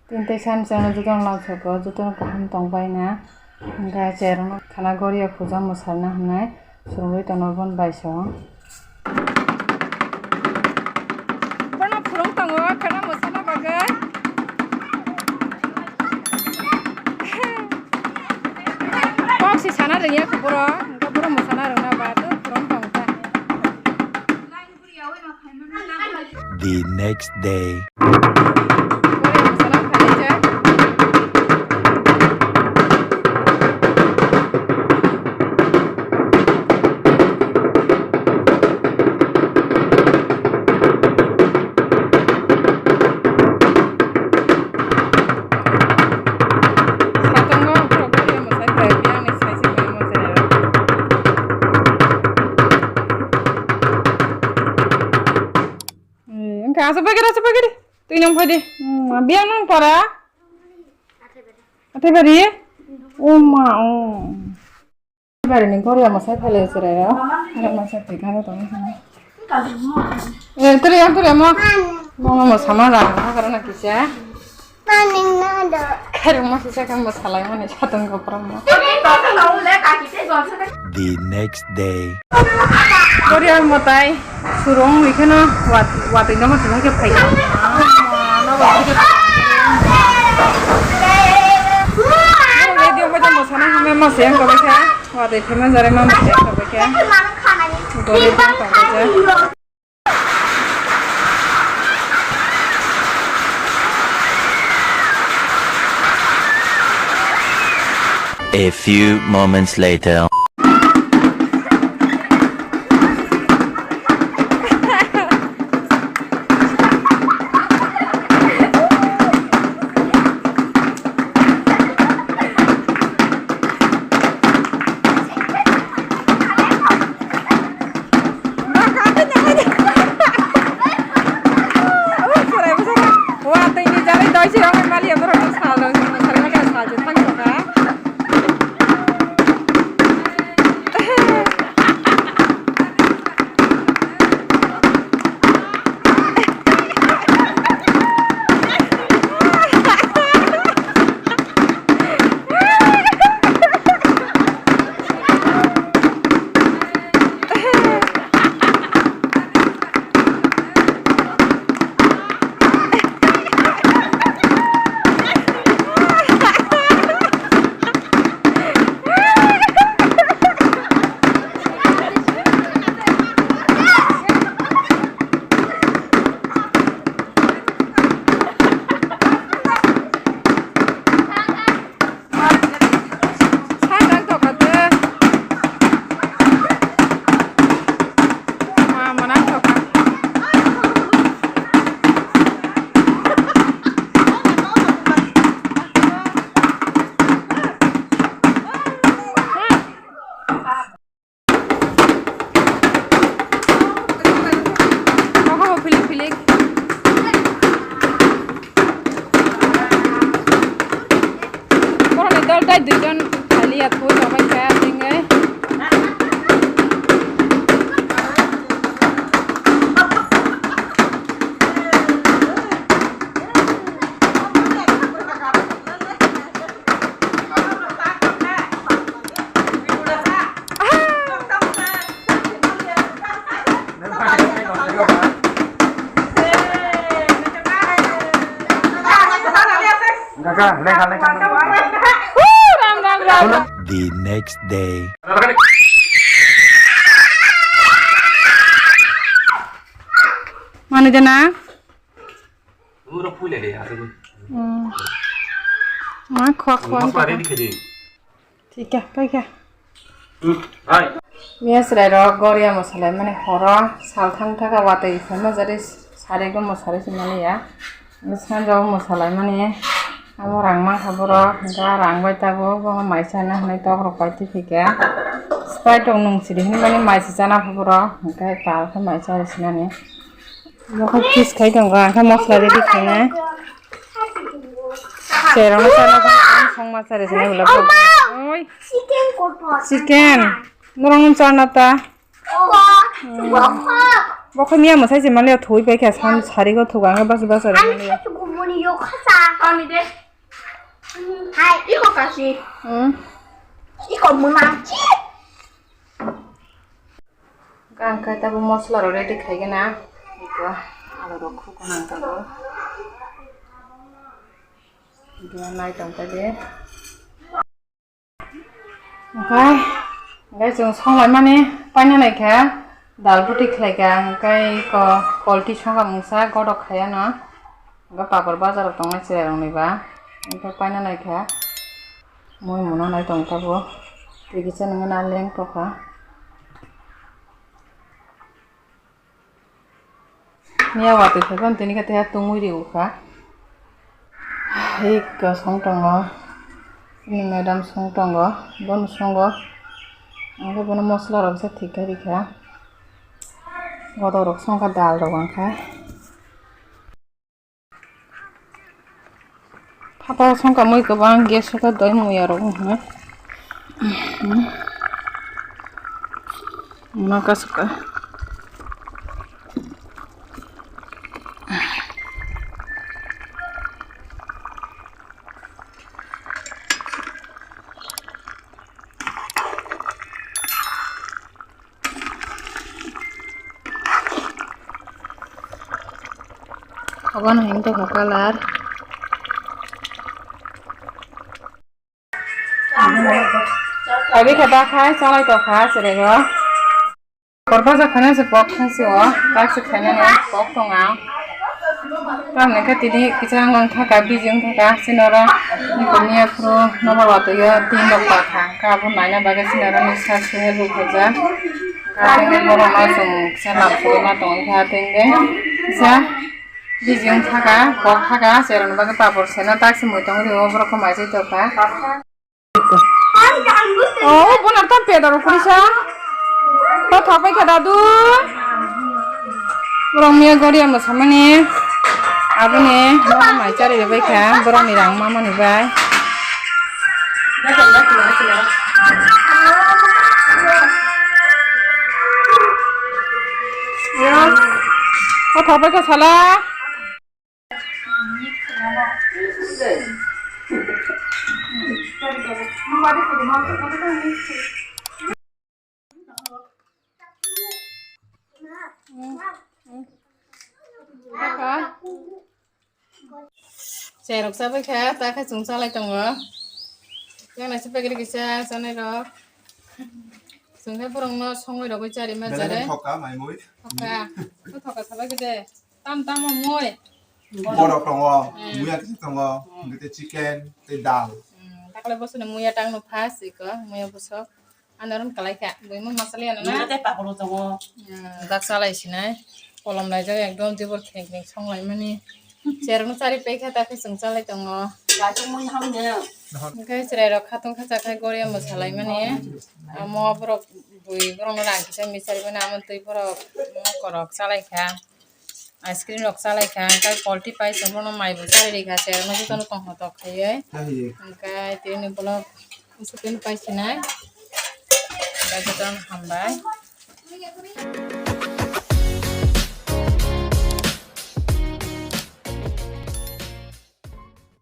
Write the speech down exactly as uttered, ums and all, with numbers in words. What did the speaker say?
Tini tei sani chwngno jotono langsoko, jotono kaham tongbaina. Hwnkhe cherokno khana goria puja mwsarna hwnwi swrwngwi tongo boni baisongo. Bono phwrwng tongo khana mwsana bagwi. Kok se sana rwngya kho borok, hwnkhe borok mwsana rwngna ba tei phwrwng tongo ta. The next day. Satungo borok gari mwsai khlai, biyangni saisik bai mwsai. Eh, wngkha, aswk bai khe, aswk bai khe. Twi nang phai di. Hmm, biyang nang para? Athai bari? O ma, o. Bari ni gori amo sai phale sere yo. Are ma sai te gana tong. Eh, turi ya, turi amo. Mo mo sama la, ha karana kisa. Khairok ma kisa kan mo salai mani satong ko pram mo. The next day. Gori amo tai. Surung ikheno wat, watwi nogo twi hai khe phai. Nogo twi khe phai. Nogo radio mo jamo sana hame mo se ang koboi khe. Watwi phai ma jare ma mo se ang koboi khe. Gori phai koboi khe. A few moments later. Oho, philik, philik. Borokni dol tai duijon khali ya, thoi rok bai kha, tingwi. Kaka, lekha, lekha. The next day. Manu jana? Uro phuile de, aro. Hmm. Ma khwa khwa. Masla ready khe di. Thik khe, pai khe. Hmm, hai. Miya chwrai rok goria mosalai mani horo sal thang thaka watwi phai ma jari sari go mosari se mani ya. Sanjao mosalai mani amo rang mankha borok, hwnkhe rang bai tabuk, bono mai chana hwnwi tok rok pai tongphika. Sprite rok nung sidi hwnwi mani mai se chana pha borok, hwnkhe tal khe mai cha sinani. Nokha kiss khai tongo, ang khe mosla ready khainai. Cherokno chana khe ang songma chari sinai ulo. Oi. Chicken. Norok no chana ta. Hmm. Bo khe miya mwsai se mani thwi pai kha sam sari go thuga ang bas bas aro Ani mani. Khe gumuni yo khasa. Ani de. Hai. Iko kasi. Hmm. Iko muna. Ang khe tabo mosla rok ready khai gana. Iko alu rok khukuna ang tabo. Iko nai tong kha de. Oke, oke, chwng songlaimani paina naikha, dal ruti khlaikha, hwnkhe iko kolti songkha mungsa godok khaiya no, hwnkhe papor bazaro tongnai chwrairokni ba, hwnkhe paina naikha, mui muna nai tong tabuk, twi kisa nungya na leng tokha. Miya watwi khe phano tini khe tei tungwi rw kha. Ei kosong tongo. Chini madam song tongo. Bono songo. Ang khe bono mosla rok kisa thik khe rikha. Godok rok songkha dal rok ang kha. Phataro songkha mui kwbang gas sokha doi muya rok wngkha. Maka sokha. Obono himtokha colour. Abi khe bakha chalai tokha chwrairo. Korbaja khana se pok thang se o, tak se khainani pok tonga. Tamni khe tini kisa wng thaka, busy wng thaka, sinoro niko miya phuru nobar watwi o tin rok pakha. Kha abo naina bagwi sinoro ni sa suhe bu khaja. Kha tini borok no chwng kisa lam suwi ma tongwi kha tengde. Kisa busy wng thaka, pok thaka, cherokni bagwi papor seno tak se mui tongwi rio, borok khe mai se tokha. Oh, bono ta pedaro kurisa. Ta thapai kha dadu. Borok miya goriya mwsamani. Aboni borok mai chari bai kha. Borokni rang mamani bai. Ta thapai kha sala. Cherok chabai kha, ta khe chwng chalai tongo. Yang naisik pagiri kisa chanai rok. Chwng khe borok no songwi rogwi chari ma jare. Belai khe thoka mai mui. Thoka. Thoka sabai khe de. Tam tamo mui. Borok tongo, hmm, muya kisa tongo, hmm, hwnkhe tei chicken, tei dal. Hmm, takle bosoni muya tangno first iko, muya bosok. Ano ron kalai kha, buimo masali ano na. Muya tei paporo tongo. Hmm, dak chalai sinai. Kolom laijak ekdom tibor kheng kheng songlaimani. Cherokno chari paikha, takhe chwng chalai tongo. Laisok mui hamya. Hwnkhe chwrairok khatungkha chakhai goria mwsalaimani. Amo borok bui borokno rang kisa michari mani, amo twi borok mokorok chalaikha. Ice cream rok chalaikha, hwnkhe kolti pai se bono mai bo chari rikha, cherokno jotono tongthok thok khaiwi. Hwnkhe tini bolok usukini pai sinai. Hwnkhe jotono hambai.